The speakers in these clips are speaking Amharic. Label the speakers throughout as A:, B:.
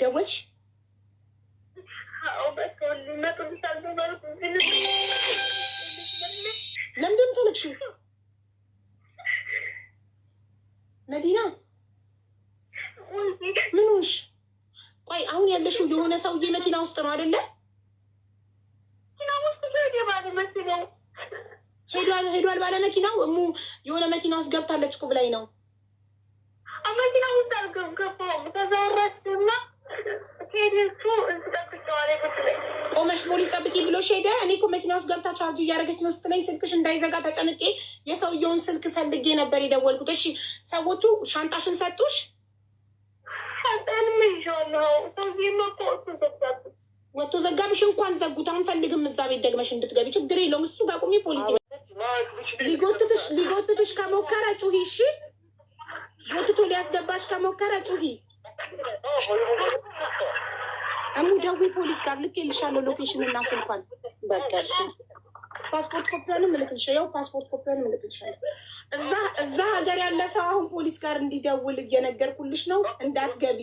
A: ደወልሽ?
B: አዎ፣ በቃ ይመጡልሻል በማለት።
A: ለምንድን ነው የምታለቅሺው? መዲና፣ ምን ሆንሽ? ቆይ፣ አሁን ያለሽው የሆነ ሰውዬ መኪና ውስጥ ነው አይደለ?
B: ባለ
A: ሄዷል፣ ሄዷል ባለ መኪናው። እሙ የሆነ መኪና ውስጥ ገብታለች እኮ ብላኝ ነው።
B: መኪና ውስጥ አልገባሁም። ከዛ ወረድኩና ከሄደሱ እንስጠብቀዋል ቁጭ።
A: ቆመሽ ፖሊስ ጠብቂ ብሎሽ ሄደ። እኔ እኮ መኪና ውስጥ ገብታ ቻርጅ እያደረገች ነው ስትለኝ ስልክሽ እንዳይዘጋ ተጨንቄ የሰውየውን ስልክ ፈልጌ ነበር የደወልኩት። እሺ፣ ሰዎቹ ሻንጣሽን ሰጡሽ?
B: ሻንጣንም ይዤዋለሁ። ሰውዬማ እኮ እሱ ዘጋብኝ።
A: ወጥቶ ዘጋብሽ? እንኳን ዘጉት። አንፈልግም እዛ ቤት ደግመሽ እንድትገቢ። ችግር የለውም፣ እሱ ጋር ቁሚ። ፖሊስ ሊጎትትሽ ከሞከረ ጩሂ። እሺ፣ ጎትቶ ሊያስገባሽ ከሞከረ ጩሂ። እሙ፣ ደውዪ ፖሊስ ጋር፣ ልኬልሻለሁ location እና ስልኳን።
C: በቃ እሺ።
A: ፓስፖርት ኮፒዋንም እልክልሻለሁ። ያው ፓስፖርት ኮፒዋንም እልክልሻለሁ። እዛ ሀገር ያለ ሰው አሁን ፖሊስ ጋር እንዲደውል እየነገርኩልሽ ነው። እንዳትገቢ።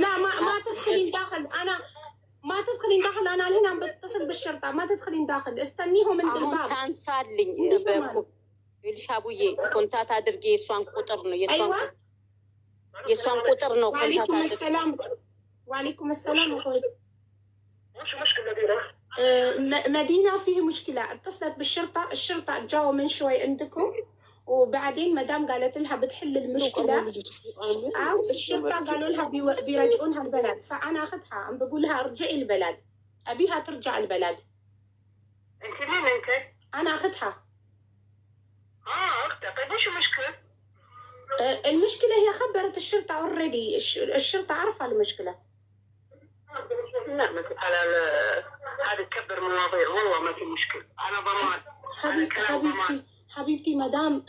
A: لا، ما تدخلين داخل، انا ما تدخلين داخل، انا الحين عم بتصل بالشرطه، ما تدخلين داخل، استنيهم عند
C: አሁን
A: الباب.
C: ታንሳልኝ ይልሻቡዬ፣ contact አድርጌ የእሷን ቁጥር ነው የእሷን የእሷን ቁጥር ነው contact
A: وعليكم
C: አድርጌ።
A: السلام، وعليكم السلام اخوي.
D: وش مشكلة مدينة؟
A: مدينة فيه مشكلة، اتصلت بالشرطة، الشرطة جاوا من شوي عندكم، وبعدين مدام قالت لها بتحل المشكلة، أو الشرطة قالوا لها بيرجعونها البلد، فأنا أخذتها عم بقول لها ارجعي البلد، أبيها ترجع البلد.
D: انت مين انت؟
A: أنا أخذتها.
D: اه، اختها. طيب، وش المشكلة؟
A: المشكلة هي خبرت الشرطة already، الشرطة عارفة المشكلة.
D: لا، ما في على هذا تكبر مواضيع، والله ما في مشكلة، انا ضمان.
A: حبيب
D: كلام.
A: حبيبتي، حبيبتي، مدام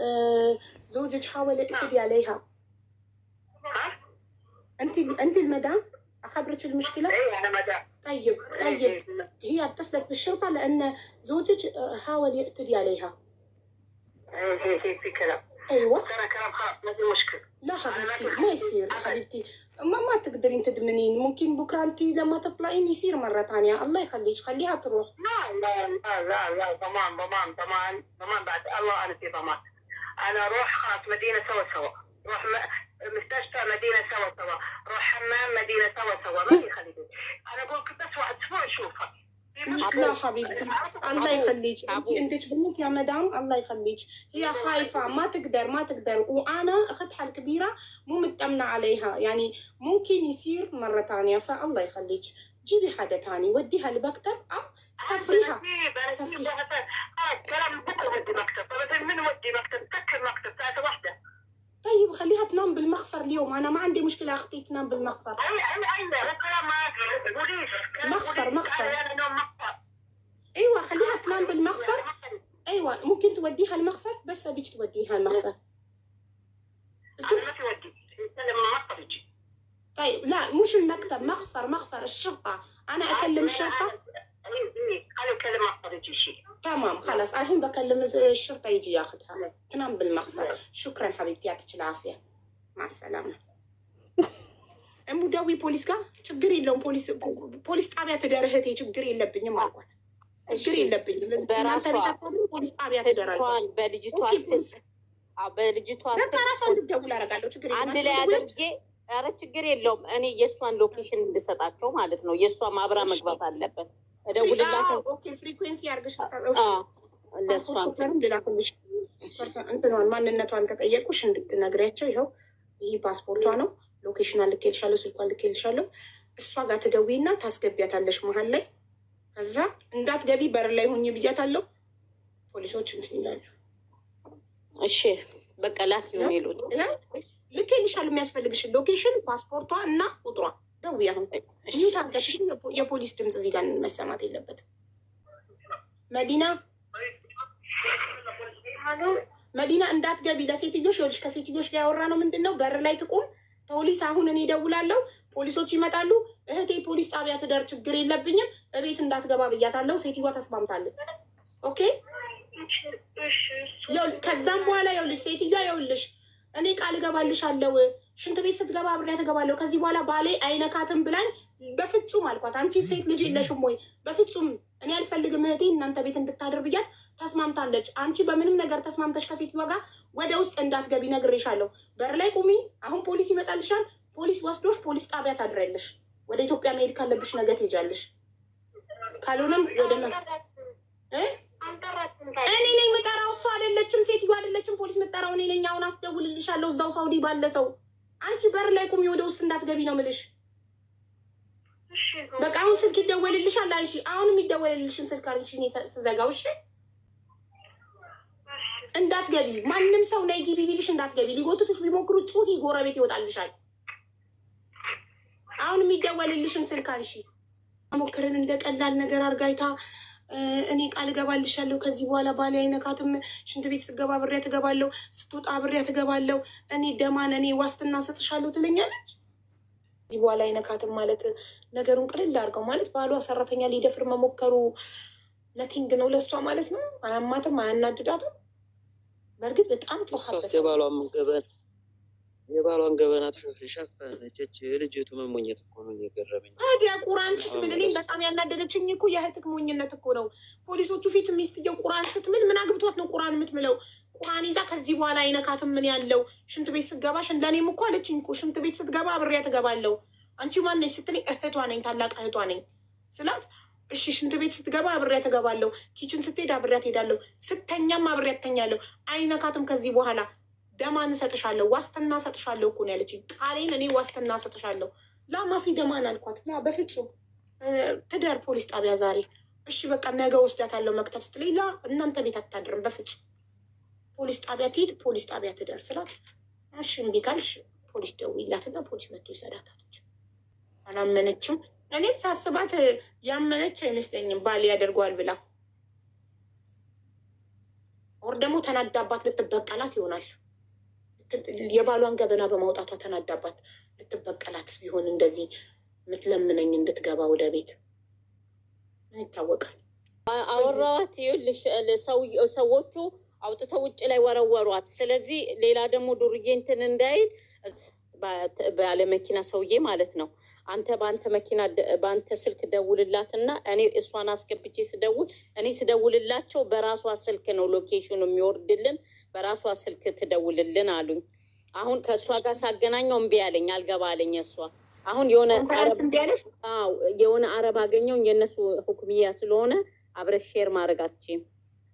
A: زوجك حاول يعتدي عليها.
D: ها؟
A: انت المدام؟ اخبرك المشكله؟
D: اي، انا مدام.
A: طيب، هي اتصلت بالشرطه لان زوجك حاول يعتدي عليها.
D: اي، في كلام.
A: ايوه.
D: ترى كلام، خلاص، ما في مشكلة.
A: لا حبيبتي، ما يصير حبيبتي، ما تقدرين تدمنين، ممكن بكره انت لما تطلعين يصير مره ثانيه. الله يخليك، خليها تروح.
D: لا لا لا لا لا، ضمان ضمان ضمان ضمان، بعد الله انا في ضمان. انا اروح خلاص مدينه سوا سوا، روح مستشفى مدينه سوا سوا، روح حمام مدينه سوا سوا، ما في خليجي. انا اقول لك بس واحد اسبوع نشوفها، في مشكله.
A: لا حبيبتي، الله يخليك، انت عندك بنت يا مدام، الله يخليك، هي خايفه، ما تقدر، ما تقدر، وانا اختها الكبيره مو مطمنه عليها، يعني ممكن يصير مره ثانيه، فالله يخليك جيبي حدا ثاني، وديها لمكتب او سفريها. سفريها.
D: خلاص، كلام بكره ودي مكتب. طيب، من ودي مكتب؟ سكر مكتب ساعة واحدة.
A: طيب، خليها تنام بالمخفر اليوم، انا ما عندي مشكله، اختي تنام بالمخفر.
D: اي اي اي، كلام بوليس، كلام
A: مخفر،
D: بوليس.
A: مخفر.
D: تعالي، انا نوم مخفر.
A: ايوه، خليها تنام بالمخفر، ايوه، ممكن توديها المخفر، بس ابيك توديها المخفر.
D: انا ما في ودي، يسلم المخفر يجي.
A: طيب، لا، مش المكتب، مخفر، مخفر الشرطة، أنا أكلم الشرطة.
D: اي اي، خلي يكلم مخفر يجي شيء.
A: تمام، خلاص، الحين بكلم الشرطة يجي ياخذها تنام بالمخفر. شكرا حبيبتي، يعطيك العافية، مع السلامة. እሙ፣ ደውዪ ፖሊስ ጋር፣ ችግር የለውም። ፖሊስ ጣቢያ ትደር እህቴ፣ ችግር የለብኝም አልኳት። ችግር የለብኝም፣ እናንተ ቤት አትሆንም፣ ፖሊስ ጣቢያ ትደር አልኳት።
C: ስልኳን በልጅቷ
A: okay፣
C: ስልክ፣ አዎ፣ በልጅቷ
A: በቃ
C: ስልክ
A: ራሷ እንድትደውል አደርጋለሁ። ችግር የለም።
C: አንድ
A: አንቺ
C: ላይ
A: ደውለሽ
C: አድርጌ፣ ኧረ ችግር የለውም። እኔ የእሷን location እንድሰጣቸው ማለት ነው። የእሷ ማብራ መግባት አለበት። እደውልላቸው።
A: Okay፣ frequency አድርገሽ
C: አዎ፣ ለእሷ እንትን
A: ፓስፖርት ልላክልሽ። እንትኗን ማንነቷን ከጠየቁሽ እንድትነግሪያቸው። ይኸው ይህ ፓስፖርቷ ነው። Location ኗን ልኬልሻለሁ፣ ስልኳን ልኬልሻለሁ። እሷ ጋር ትደውይና ታስገቢያታለሽ መሀል ላይ። ከዛ እንዳትገቢ በር ላይ ሁኚ ብያታለሁ። ፖሊሶች እንትን ይላሉ።
C: እሺ፣ በቃ ላክ ይሁን ይሉት።
A: ልኬልሻለሁ የሚያስፈልግሽን location፣ ፓስፖርቷ እና ቁጥሯ። ደውዪ አሁን። Mute አድርገሽ። የፖሊስ ድምፅ እዚህ ጋር መሰማት የለበትም። መዲና፣ መዲና፣ እንዳትገቢ ለሴትዮሽ። ይኸውልሽ፣ ከሴትዮሽ ጋር ያወራ ነው ምንድን ነው፣ በር ላይ ትቁም ፖሊስ። አሁን እኔ እደውላለሁ፣ ፖሊሶች ይመጣሉ። እህቴ ፖሊስ ጣቢያ ትደር፣ ችግር የለብኝም፣ እቤት እንዳትገባ ብያታለሁ። ሴትዮዋ ተስማምታለች። Okay፣ ከዛም በኋላ ይኸውልሽ ሴትዮዋ ይኸውልሽ እኔ ቃል እገባልሻለሁ፣ ሽንት ቤት ስትገባ አብሬያት እገባለሁ፣ ከዚህ በኋላ ባሌ አይነካትም ብላኝ፣ በፍጹም አልኳት። አንቺ ሴት ልጅ የለሽም ወይ? በፍጹም እኔ አልፈልግም እህቴ እናንተ ቤት እንድታድር ብያት ተስማምታለች። አንቺ በምንም ነገር ተስማምተሽ ከሴትዮዋ ጋር ወደ ውስጥ እንዳትገቢ ነግሬሻለሁ። በር ላይ ቁሚ። አሁን ፖሊስ ይመጣልሻል። ፖሊስ ወስዶሽ ፖሊስ ጣቢያ ታድሪያለሽ። ወደ ኢትዮጵያ መሄድ ካለብሽ ነገ ትሄጃለሽ። ካልሆነም ወደ እኔ ነኝ የምጠራው፣ እሷ አይደለችም፣ ሴትዮዋ አይደለችም። ፖሊስ የምጠራው እኔ ነኝ። አሁን አስደውልልሻለሁ እዛው ሳውዲ ባለ ሰው። አንቺ በር ላይ ቁሚ፣ ወደ ውስጥ እንዳትገቢ ነው ምልሽ። በቃ አሁን ስልክ ይደወልልሻል አልሽ። አሁን የሚደወልልሽን ስልክ አልሽ፣ እኔ ስዘጋው። እሺ እንዳትገቢ፣ ማንም ሰው ነይ ግቢ ቢልሽ እንዳትገቢ። ሊጎትቱሽ ቢሞክሩ ጩሂ፣ ጎረቤት ይወጣልሻል። አሁን የሚደወልልሽን ስልክ አንሺ። ሞክርን እንደ ቀላል ነገር አርጋይታ እኔ ቃል እገባልሻለሁ ከዚህ በኋላ ባሌ አይነካትም፣ ሽንት ቤት ስትገባ አብሬያት እገባለሁ፣ ስትወጣ አብሬያት እገባለሁ፣ እኔ ضمان እኔ ዋስትና ሰጥሻለሁ ትለኛለች። ከዚህ በኋላ አይነካትም ማለት ነገሩን ቅልል አድርገው ማለት ባሏ ሰራተኛ ሊደፍር መሞከሩ nothing ነው ለእሷ ማለት ነው። አያማትም፣ አያናድዳትም። በእርግጥ በጣም
E: እሷስ
A: ጮኻበታል።
E: የባሏን ገበና ሸፈነች። የልጅቱ መሞኘት እኮ ነው እየገረመኝ።
A: ታዲያ ቁርአን ስትምል እኔም በጣም ያናደደችኝ እኮ የእህትክ ሞኝነት እኮ ነው። ፖሊሶቹ ፊት ሚስትየው ቁርአን ስትምል ምን አግብቷት ነው ቁርአን የምትምለው? ቁርአን ይዛ ከዚህ በኋላ አይነካትም ምን ያለው ሽንት ቤት ስትገባ ለእኔም እኮ አለችኝ እኮ ሽንት ቤት ስትገባ አብሬያት እገባለሁ። አንቺ ማነች ስትለኝ እህቷ ነኝ፣ ታላቅ እህቷ ነኝ ስላት፣ እሺ ሽንት ቤት ስትገባ አብሬያት እገባለሁ፣ kitchen ስትሄድ አብሬያት እሄዳለሁ፣ ስተኛም አብሬያት እተኛለሁ። አይነካትም ከዚህ በኋላ ضمان እሰጥሻለሁ፣ ዋስትና እሰጥሻለሁ እኮ ነው ያለችኝ። ቃሌን እኔ ዋስትና እሰጥሻለሁ። لا ما في ضمان አልኳት። لا በፍጹም ትደር ፖሊስ ጣቢያ ዛሬ። እሺ በቃ ነገ ወስዳታለሁ مكتب ስትለኝ፣ لا እናንተ ቤት አታድርም በፍጹም ፖሊስ ጣቢያ ትሂድ፣ ፖሊስ ጣቢያ ትደር ስላት፣ እሺ እምቢ ካልሽ ፖሊስ ደውይላትና ፖሊስ መጥቶ ይሰዳታለች። አላመነችም። እኔም ሳስባት ያመነች አይመስለኝም ባል ያደርገዋል ብላ፣ or ደግሞ ተናዳባት ልትበቀላት ይሆናል። የባሏን ገበና በማውጣቷ ተናዳባት ልትበቀላት ቢሆን እንደዚህ የምትለምነኝ እንድትገባ ወደ ቤት ምን ይታወቃል?
C: አወራዋት። ይኸውልሽ ሰዎቹ አውጥተው ውጭ ላይ ወረወሯት። ስለዚህ ሌላ ደግሞ ዱርዬ እንትን እንዳይል ባለ መኪና ሰውዬ ማለት ነው። አንተ በአንተ መኪና በአንተ ስልክ ደውልላትና እኔ እሷን አስገብቼ ስደውል እኔ ስደውልላቸው በራሷ ስልክ ነው location ኑ የሚወርድልን፣ በራሷ ስልክ ትደውልልን አሉኝ። አሁን ከእሷ ጋር ሳገናኘው እምቢ አለኝ፣ አልገባ አለኝ። እሷ አሁን የሆነ
A: ኮንፈረንስ እምቢ አለሽ?
C: አዎ፣ የሆነ አረብ አገኘው፣ የእነሱ حكومية ስለሆነ አብረሽ share ማድረግ አትችይም።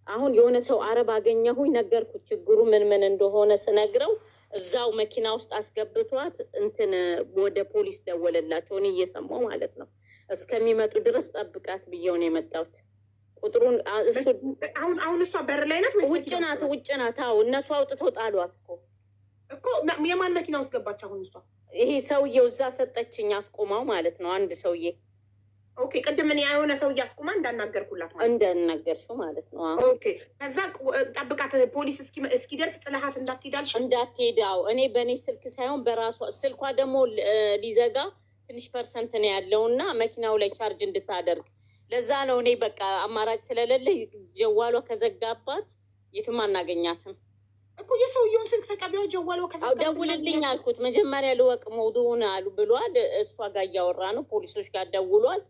C: አሁን የሆነ ሰው አረብ አገኘሁኝ፣ ነገርኩት ችግሩ ምን ምን እንደሆነ ስነግረው እዛው መኪና ውስጥ አስገብቷት እንትን ወደ ፖሊስ ደወለላቸው። እኔ እየሰማሁ ማለት ነው። እስከሚመጡ ድረስ ጠብቃት ብዬው ነው የመጣሁት። ቁጥሩን እሱ
A: አሁን እሷ በር ላይ ናት ወይስ
C: ውጭ
A: መኪና ውስጥ
C: ናት?
A: ናት?
C: ውጭ ናት። አዎ፣ እነሱ አውጥተው ጣሏት እኮ።
A: እኮ የማን መኪና ውስጥ ገባች አሁን እሷ?
C: ይሄ ሰውዬው እዛ ሰጠችኝ አስቆማው ማለት ነው። አንድ ሰውዬ።
A: Okay፣ ቅድም እኔ የሆነ ሰው እያስቆማ እንዳናገርኩላት ማለት ነው።
C: እንደነገርሽው ማለት ነው። አዎ።
A: Okay፣ ከዛ ጠብቃት ፖሊስ እስኪደርስ ጥለሃት እንዳትሄዳልሽ።
C: እንዳትሄድ። አዎ፣ እኔ በእኔ ስልክ ሳይሆን በራሷ ስልኳ ደግሞ ሊዘጋ ትንሽ percent ነው ያለው እና መኪናው ላይ ቻርጅ እንድታደርግ ለዛ ነው። እኔ በቃ አማራጭ ስለሌለ ጀዋሏ ከዘጋባት የትም አናገኛትም።
A: እኮ የሰውየውን ስልክ ተቀቢዋ ጀዋሏ ከዘጋ
C: ደውልልኝ አልኩት። መጀመሪያ ልወቅ መውዱውን አሉ ብሏል። እሷ ጋር እያወራ ነው፣ ፖሊሶች ጋር ደውሏል።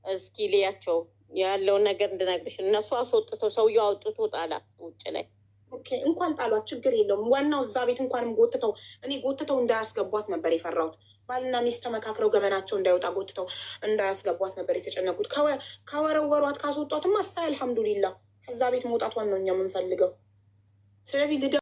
C: እስኪ ልያቸው ያለውን ነገር እንድነግርሽ። እነሱ አስወጥተው ሰውየው አውጥቶ ጣላት ውጭ ላይ።
A: Okay፣ እንኳን ጣሏት ችግር የለውም። ዋናው እዛ ቤት እንኳንም ጎትተው፣ እኔ ጎትተው እንዳያስገቧት ነበር የፈራሁት። ባልና ሚስት ተመካክረው ገበናቸው እንዳይወጣ ጎትተው እንዳያስገቧት ነበር የተጨነቁት። ከወረወሯት ካስወጧትማ እሰይ አልሐምዱሊላ። ከዛ ቤት መውጣቷን ነው እኛ የምንፈልገው። ስለዚህ ልደ